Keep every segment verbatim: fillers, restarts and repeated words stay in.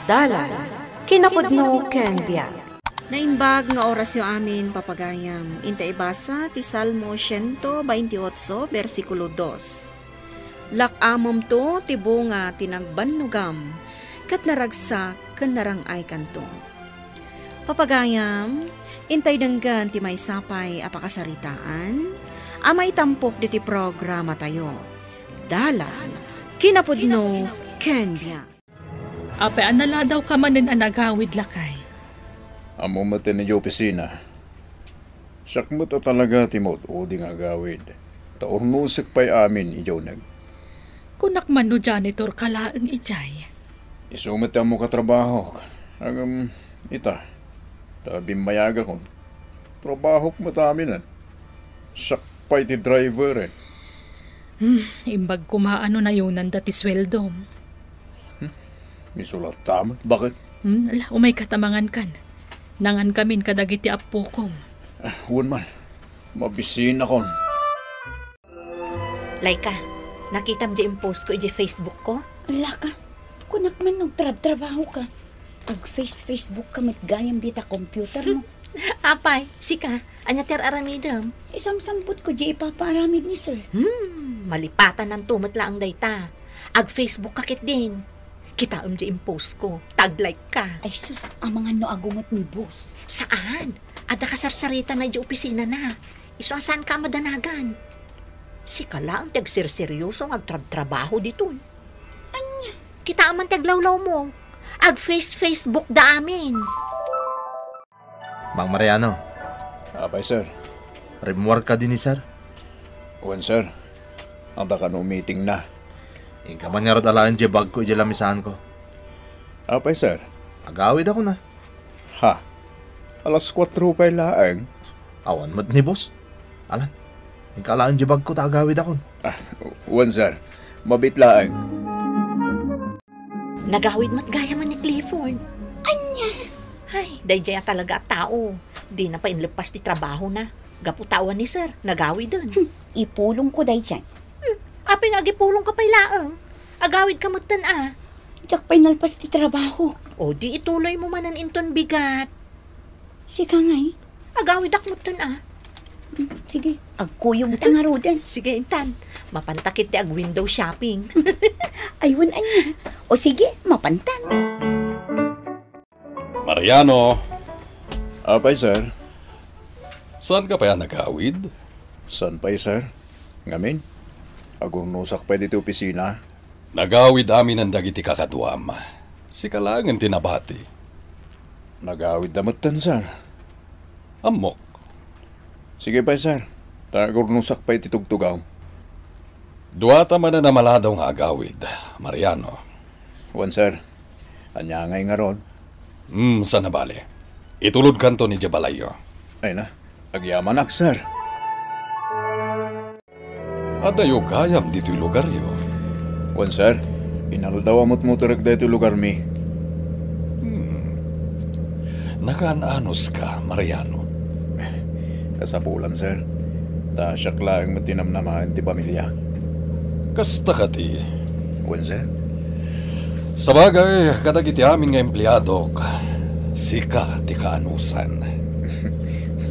Dalan, kinapudno ken biag. Naimbag nga orasyo amin, papagayam. Inta ibasa ti Salmo siento baintiotso, bersikulo dos. Lak-amemto ti bunga ti nagbannogam, ket naragsak ken narang-aykanto. Papagayam, intay denggen ti maysa pay a pakasaritaan a maitampok ditoy programatayo. Dalan, kinapudno, ken biag. Apay a naladawka manen a nagawid, lakay? Ammo met ti idiay opisina. Siak met a talaga ti maud-udi nga agawid. Ta urnosek pay amin idiay uneg. Kunak man no janitor ka laeng idiay. Isu met ti ammok a trabahok. Ngem, ita, ta bimmayagakon. Trabahok met aminen. Siak pay ti driver, eh. Hmm, imbag koma no nayonanda ti sueldom. Hmm, isulatta met. Bakit? Hmm, ala, umayka ta mangankan. Nangankamin kadagiti appokom. Ah, wen man. Mabisinakon. Laika, nakitam di impost ko iti Facebook ko? Laka, kunak man no agtrabtrabaho ka. Ag-face-Facebook ka met gayam dita computer mo. Apay, sika, ania ti ar-aramidem? Isamsampot ko di ipapaaramid ni sir. Hmm, malipatananto met laeng dayta. Ag-Facebook ka ketdin. Kitaem di impost ko, tag-like ka. Ay sus, amangan no agunget ni boss. Saan? Adda kasarsaritana iti opisinana. Isu a saanka a madanagan. Sika laeng ti agserseryoso nga agtrabtrabaho ditoy. Ania? Kitaem man ti aglawlawmo. Ag-face-Facebook da amin. Mang Mariano. Apay, sir? Rimmuarka dini, sir? Wen, sir. Adda kano meeting na. Inka man ngarud alaen diay bagko idiay lamisaanko. Apay, sir? Agawidakon a. Ha? Alas kuatro pay laeng? Awan met ni boss. Alan, inka alaen diay bagko ta agawidakon. Ah, wen, sir. Mabiit laeng. Nagawid met gayam ni Clifford. Ania? Ay, daydiay a talaga a tao. Dina pay inleppas ti trabahona. Gapu ta awan ni sir, nagawiden. Hmm, ipulongko daydiay. Hmm, apay nga agipulongka pay laeng? Agawidka metten a. Diak pay nalpas ti trabaho. O, di ituloymo manen inton bigat. Sika ngay? Agawidak metten a. Hmm, sige, agkuyogta ngaruden. Sige, intan. Mapanta ketdi ag-window shopping. Ay, wen, ania? O sige, mapantan. Mariano. Apay, sir? Saanka pay a nagawid? Saan pay, sir? Ngamin, agurnosak pay ditoy opisina. Nagawid aminen dagiti kakaduam. Sika laengen ti nabati. Nagawidda metten, sir. Ammok. Sige pay, sir. Ta agurnosak pay ti tugtugaw. Duata manen a maladaw nga agawid, Mariano. Wen, sir. Ania ngay ngarud? Hmm, saan a bale. Itulodkanton idiay balayyo. Ay na, agyamanak, sir. Addayo gayam ditoy lugaryo? Wen, sir. Inaldaw a mutmutorek daytoy lugarmi. Hmm. Nakaan-anuska, Mariano? Kasapulan, sir. Ta siak laeng met ti namnamaen ti pamiliak. Kasta kadi? Wen, sir. Sabagay, kadagiti amin nga empleadok, sika ti kaanusan.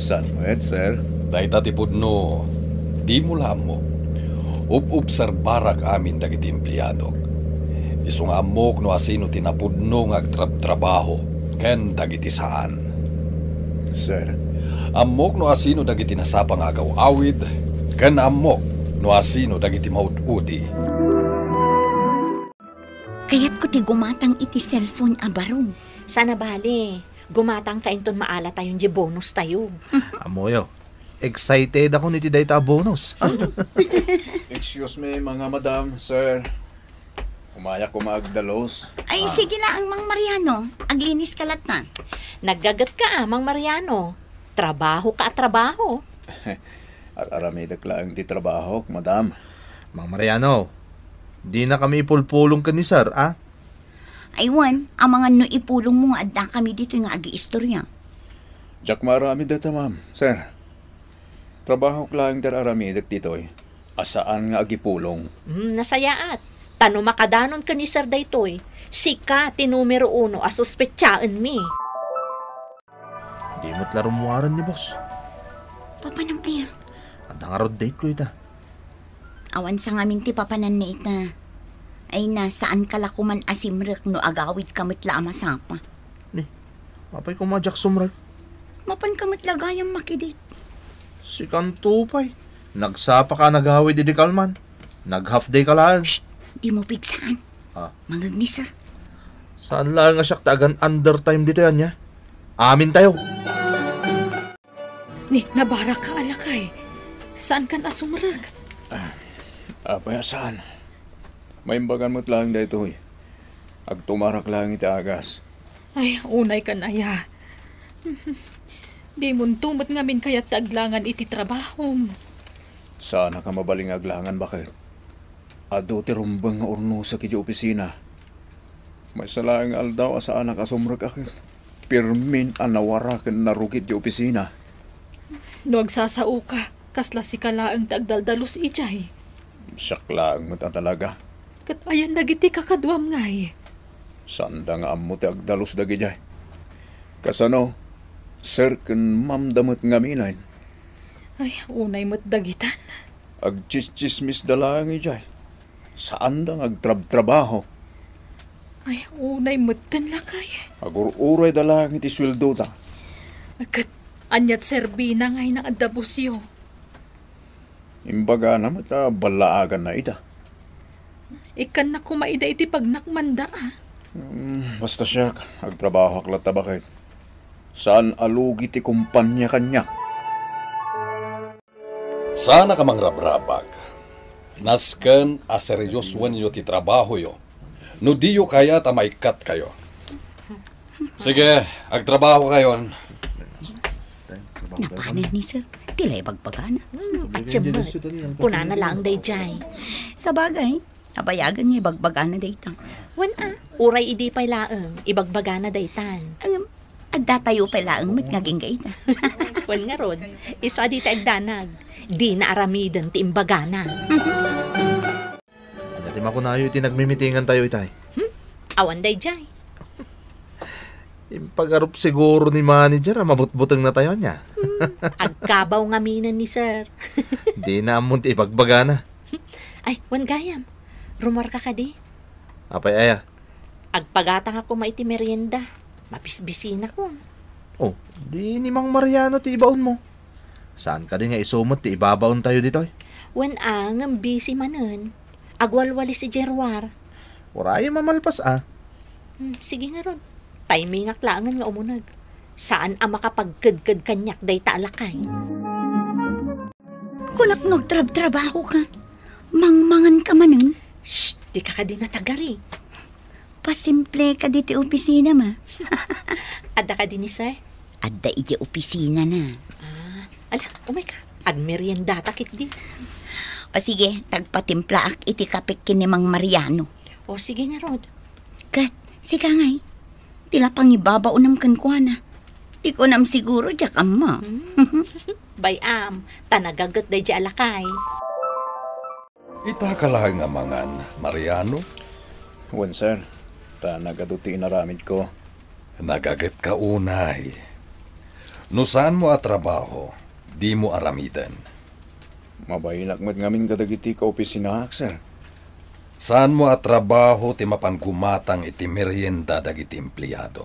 Saan met, sir? Dayta ti pudno, dimo la ammok. Ub-obserbarak amin dagiti empleadok. Isu nga ammok no asino ti napudno nga agtrabtrabaho ken dagiti saan. Sir. Ammok no asino dagiti nasapa nga agaw-awid, ken ammok no asino dagiti maud-udi. Kayatko ti gumatang iti cellphone a barong. Saan a bale, gumatangka inton maalatayon diay bonustayo. Ammoyo, excited akon iti dayta a bonus. Excuse me, mga madam, sir. Umayak koma agdalus. Ay, ah, sige laeng, Mang Mariano. Aglinis ka latta. Naggagetka, a, Mang Mariano. Trabaho ka a trabaho. Ar-aramidek laeng ti trabahok, madam. Mang Mariano, dina kami ipulpulong ken ni sir, a? Ay wen, amangan no ipulongmo nga addakami ditoy nga agiistorya. Diak maaramid dayta, ma'am, sir. Trabahok laeng ti ar-aramidek ditoy, a saan nga agipulong. Hmm, nasayaat. Ta no makadanon ken ni Sir daytoy, sika ti numero uno a suspetsaenmi. Di met la rummuaren ni boss. Papanam aya? Adda ngarud date ko ita. Awan sa ngamin ti papananna ita. Ay na, saan ka la koman a simrek no agawid ka met la a masapa. Ni, apay koma diak sumrek? Mapan ka met la gayam makidate. Sikanto pay. Nagsapa ka nagawid idi kalman. Nag-half day ka laeng. Shh! Di mo pigsaan. Ah. Mangegni, sir. Saan laeng a siak ti agan-undertime ditoy ania? Amin tayo. Ni, nabarak ka, alakay. Saan kan a sumrek? Apay a saan? Maimbagan met laeng daytoy. Agtumarak laeng iti agas. Ay, unay kan aya. Dimonto met ngamin kayat ti aglangan iti trabahom. Saanak a mabalin nga aglangan, baket. Adu ti rumbeng nga urnosek idiay opisina. Maysa laeng nga aldaw a saanak a sumrek a ket pirmin a nawara ken narugit idiay opisina. No agsasaoka, kasla sika laeng ti agdaldalus idiay. Siak laeng met a talaga. Ket ayan dagiti kakaduam ngay? Saanda nga ammo ti agdalus dagidiay. Kasano, sir ken ma'am da met ngaminen? Ay, unay met dagitan. Agtsistsismisda laeng idiay. Saanda nga agtrabtrabaho. Ay, unay metten, lakay. Agur-urayda laeng iti sueldoda. Ket aniat serbina ngay nga adda busyo? Imbagana met a ballaaganna ida. Ikkannak koma ida iti pagnakmanda, a. Hmm, basta siak, agtrabahoak latta, baket. Saan a lugi ti kompania kaniak. Saanak a mangrabrabak. Nasken a seriosoenyo ti trabahoyo. No diyo kayat a maikkat kayo. Sige, agtrabaho kayon. Napanen ni sir. Ti la ibagbagana. Hmm, patiem met. Kunana laeng daydiay. Sabagay, nabayagen nga ibagbagana dayta. Wen a, uray idi pay laeng, ibagbagana daytan. Ngem, adda tayo pay laeng met nga agingga ita. Wen ngarud, isu a dita agdanag. Dina aramiden ti imbagana. Ania ti makunayo iti nagmimitingan tayo itay? Hmm? Awan daydiay. Impagarup siguro ni manager a mabutbuteng na tayo, ania? Hmm, agkabaw ngaminen ni sir. Di na ammon ti ibagbagana. Ay, wen gayam. Rumar ka kadi? Apay aya? Agpagatangak koma iti merienda. Mabisbisinakon. Oh, di ni Mang Mariano ti ibaon mo. Saan kadi nga isu met ti ibabaon tayo ditoy? Wen a, ngem busy manen. Agwalwalis idiay ruar. Uray a mamalpas a. Hmm, sige ngarud. Timingak laengen nga umuneg. Saan a makapagkedked kaniak dayta a lakay. Kunak no agtrabtrabaho ka. Mangmangan ka manen. Shh, di ka kadi natagari. Pasimple ka diti opisina, ma. Adda kadi ni sir? Adda iti opisina na. Ah, ala, umay ka. Agmeriendata ketdi. O sige, tagpatimplaak iti kapek ken ni Mang Mariano. O sige ngarud. Ket, sika ngay, ti la pangibabaonam kenkuana. Di kunam siguro diak ammo. Hmm. Bay-am, ta nagaget daydiay a lakay. Ita ka laeng a mangan, Mariano? Wen, sir. Ta nagadu ti inaramidko. Nagaget ka unay. No saanmo a trabaho, dimo aramiden. Mabainak met ngamin kadagiti kaopisinaak, sir. Saanmo a trabaho ti mapan gumatang iti merienda dagiti empleado?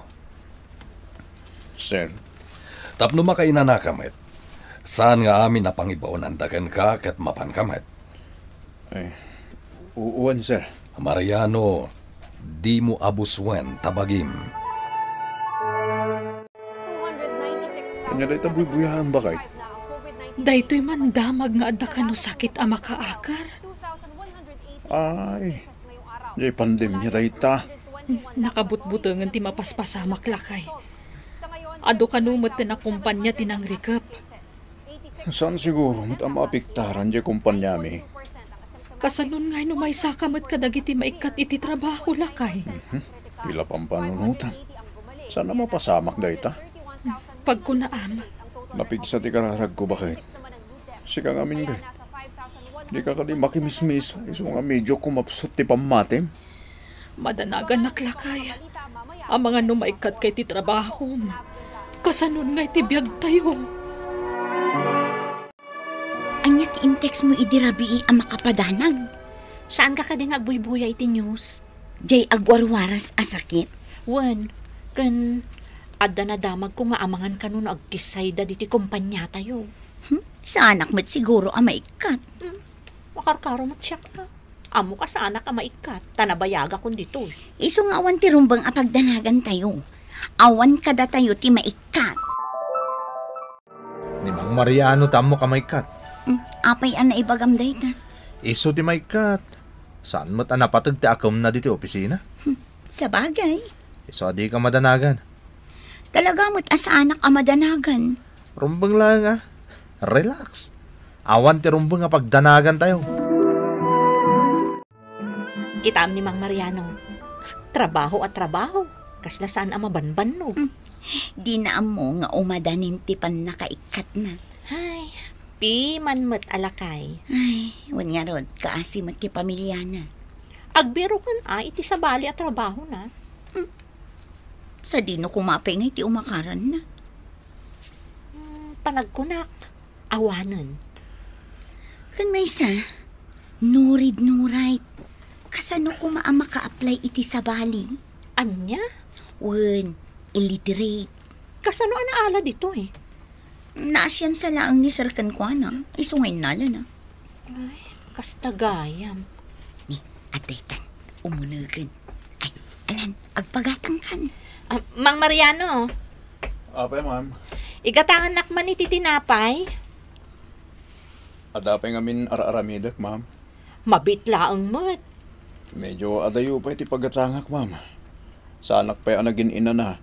Sir. Tapno makainanaka met, saan nga amin a pangibaonanda kenka ket mapanka met. Ay, u-, wen, sir. Mariano, dimo abusuen ta bagim. Ania dayta buybuyaen, baket? Daytoy mandamag nga adda kano sakit a makaakar. Ay, diay pandemia dayta. Nakabutbutengen ti mapaspasamak, lakay. Adu kano met ti nakumpania ti nangrikep. Saan siguro met a maapektaran diay kumpaniami. Kasanon ngay no maysaka met kadagiti maikkat iti trabaho, lakay? Mhm. Ti la pampanunotam. Saan a mapasamak dayta? Pagkunaam. Napigsa ti kararagko, baket. Sika ngamin, ket. Dika kadi makimismis, isu nga medyo kumapsut ti pammatim? Madanaganak, lakay. Amangan no maikkatka iti trabahom. Kasanon nga iti biagtayo? Ania ti in-text mo idi rabii a makapadanag? Saanka kadi nga agbuybuya iti news? Jay agwarwaras a sakit? Wen, ken adda nadamagko nga amangan kano no agkissayda ditoy kompaniatayo. Hmm? Saanak met siguro a maikkat. Hmm, makarkaro met siak, a. Ammoka saanak a maikkat, ta nabayagakon ditoy. Isu nga awan ti rumbeng a pagdanagantayo. Awan kadatayo ti maikkat. Ni Mang Mariano ti ammok a maikkat. Hmm, apay a naibagam dayta? Isu ti maikkat. Saan met a napateg ti akemna ditoy opisina? Hmm, sabagay. Isu a dika madanagan. Talaga met a saanak a madanagan. Rumbeng laeng a. Relax. Awan ti rumbeng a pagdanagantayo. Kitaem ni Mang Mariano. Trabaho a trabaho. Kasla saan a mabanbannog. Hmm. Dina ammo nga umadanin ti pannakaikkatna. Ay, piman met a lakay. Ay, wen ngarud, kaasi met ti pamiliana. Agbiroken a iti sabali a trabahona. Hmm. Sadino koma pay nga iti umakaranna? Hmm, panagkunak, awanen. Ken maysa, no read, no write. Kasano koma a maka-apply iti sabali? Ania? Wen, illiterate. Kasano a naala ditoy? Naasiansa laeng ni Sir kenkuana, isu nga innalana. Ay, kasta gayam. Ni, adda itan, umunegen. Ay, alan, agpagatangkan. Ah, Mang Mariano. Apay, ma'am? Igatangannak man iti tinapay? Adda pay ngamin ar-aramidek, ma'am? Mabiit laeng met. Medyo adayo pay ti pagatangak, ma'am. Saanak pay a nagin-inana.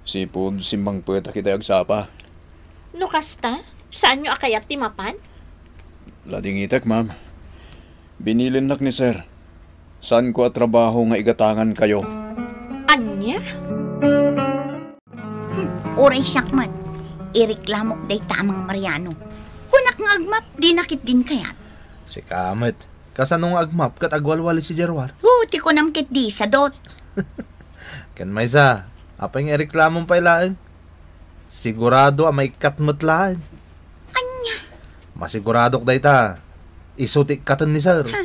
Sipud simmangpetak iti agsapa. No kasta, saanyo a kayat ti mapan? Ladingitek, ma'am. Binilinnak ni sir. Saanko a trabaho nga igatangankayo. Ania? Hmm, uray siak met. Ireklamok dayta a Mang Mariano. Kunak nga agmap, dina ketdin kayat. Sika met. Kasano nga agmap ket agwalwali si Gerwar? Hu, ti kunam ketdi, sadot. Ken maysa, apay nga ireklamom pay laeng? Sigurado a maikkat met laeng. Ania? Masiguradok dayta. Isu ti ikkaten ni sir. Ha,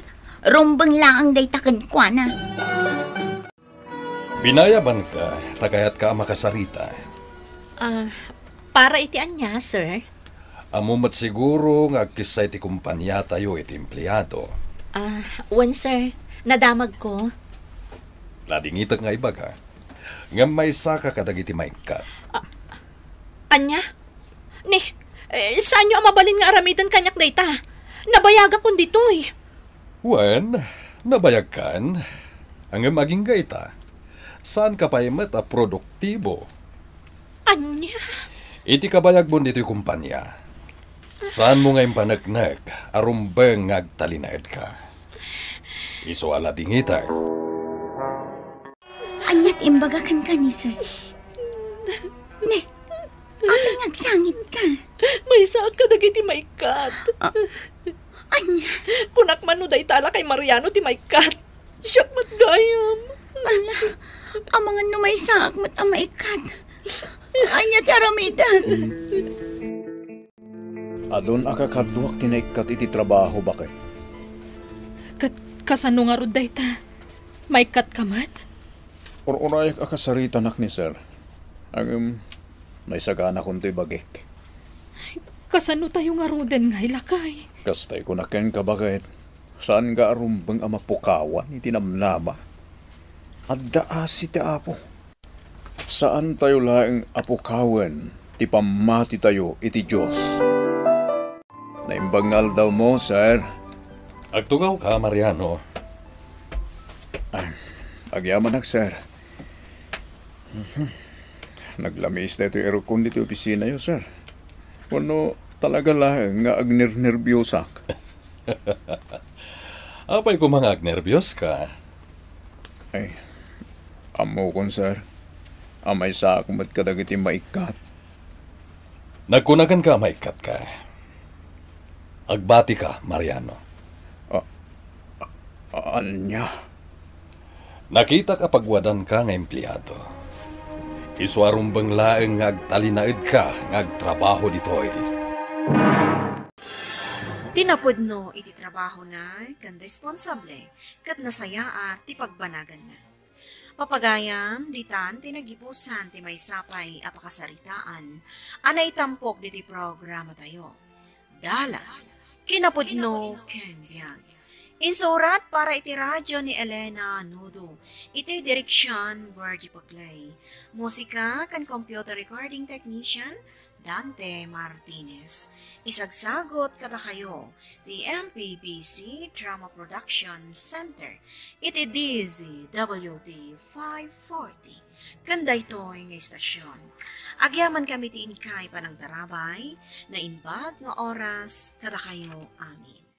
rumbeng laeng dayta kenkuana. Binayabanka, ta kayatka a makasarita. Ah, para iti ania, sir? Ammo met siguro nga agkissay ti kompaniatayo iti empleado. Ah, wen, sir. Nadamagko. Ladingitek nga ibaga. Ngem maysaka kadagiti maikkat. Ah, ania? Ni, eh, saanyo a mabalin nga aramiden kaniak dayta? Nabayagakon ditoy. Wen, nabayagkan, ngem agingga ita, saanka pay met a produktibo. Ania? Iti kabayagmo ditoy kompania, saanmo nga impaneknek a rumbeng nga agtalinaedka. Isu a ladingitek. Ania ti imbaga kenka ni sir? Ne, apay nga agsangitka? Maysaak kadagiti maikkat. Ah, ania? Kunak man no dayta a lakay Mariano ti maikkat. Siak met gayam. Ala, amangan no maysaak met a maikkat. Ania ti aramidek? Adun a kakaduak ti naikkat iti trabaho, baket. Ket kasano ngarud dayta? Maikkatka met? Ur-urayak a kasaritanak ni sir. Ngem, naisaganakontoy bagik. Kasano tayo ngaruden ngay, lakay? Kastay kunak kenka, baket. Saanka a rumbeng a mapukawan iti namnama. Adda asi ti Apo. Saantayo laeng a pukawen ti pammatitayo iti Dios. Naimbag nga aldawmo, sir. Agtugawka, Mariano. Ah, agyamanak, sir. Mhm. Naglamiis daytoy aircon ditoy opisinayo, sir. Wenno talaga laeng nga agnernerbiosak? Apay koma nga agnerbioska? Ay, ammokon, sir. A maysaak met kadagiti maikkat. Nagkuna kenka a maikkatka. Agbatika, Mariano. A-, a-, ania? Nakitak a pagwadanka nga empleado. Isu a rumbeng laeng nga agtalinaedka nga agtrabaho ditoy. Ti napudno iti trabahona ken responsable ket nasayaat ti pagbanaganna. Papagayam, ditan ti nagipusan ti maysa pay a pakasaritaan a naitampok ditoy programatayo. Dalan, kinapudno ken biag. Insurat para iti radyo ni Elena Nudo. Iti direksyon, Virgie Paclay. Musika ken computer recording technician, Dante Martinez. Isagsagot kadakayo ti M P B C Drama Production Center iti D Z W T five forty. Ken daytoy nga istasyon, agyamankami ti inkay panangtarabay, naimbag nga oras kadakayo amin.